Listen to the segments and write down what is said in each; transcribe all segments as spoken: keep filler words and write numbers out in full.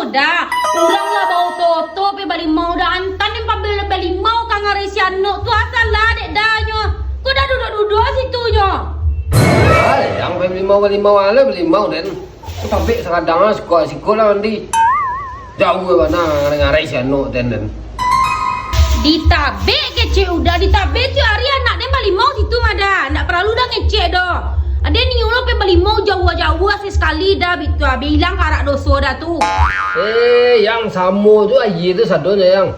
Da, urang lah baoto-oto pai balimau da, antan den pabila balimau ka ngarai si Anok tu, asa lah dek da nyo. Ko da duduak-duduak situ nyo. Alah, yang pai balimau-balimau, alah balimau den. Ko tabek sakadang lah, siko-siko lah mandi. Jauah bana ngarai-ngarai si Anok den, den. Ditabek kecek udah, ditabek tiok ari anak den balimau situ mah da. Ndak paralu da ngecek doh. Aden nio lo pai balimau jauah-jauah, sakali-sakali da bitu, abih ilang karak doso da tu. Eh, yang samo jo aia tu sadonyo, yang.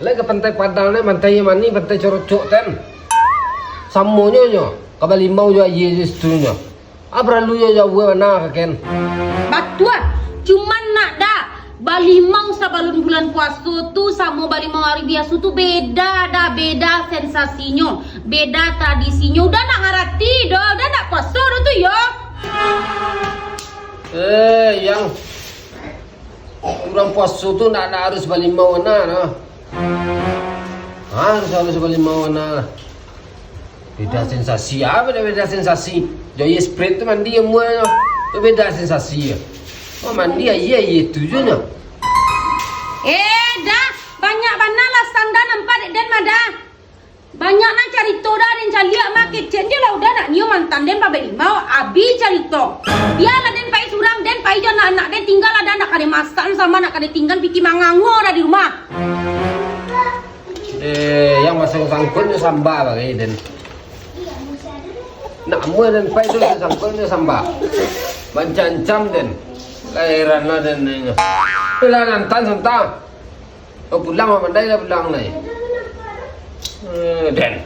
Lai ka Pantai Padang, lai Pantai Mani, Pantai Corocok ten. Samonyo nyo, ka balimau jo aia jo situ nyo. Ah, paralu jo jauah bana ka ken. Batua, cuman nak da, balimau sabalun bulan puaso tu samo balimau ari biaso tu beda da, beda sensasinyo, beda tradisinyo. Udah nak ngarati doh, udah nak puaso doh tu yo. Eh, yang urang puaso tu ndak, ndak harus balimau bana doh. Harus, harus balimau bana. Beda sensasi, apo dah beda sensasi? Jo aia Sprite tu mandi amuanyo. Tu beda sensasi yo. Oh, mandi aia, aia tu jo nyo. Eh, dah, banyak bana lah sanda nampak dek den mah dah. Banyak nan carito dah, den caliak mah kecek je lah udah nak nio mantan den pabalimau, abih carito. Bialah den pai surang, den pai jo anak-anak den, tinggal lah dah, nak ka den masak samo nak ka den tinggal, pitih mangango dah di rumah. Eh, yang masang sangkut nyo samba bagai den. Nak mua den pai tu sangkut nyo samba. Mancam-mancam den. Heran lah den nyo. Lah nantan santa. Oh, pulang mah pandai lah pulang lai. Eh, den.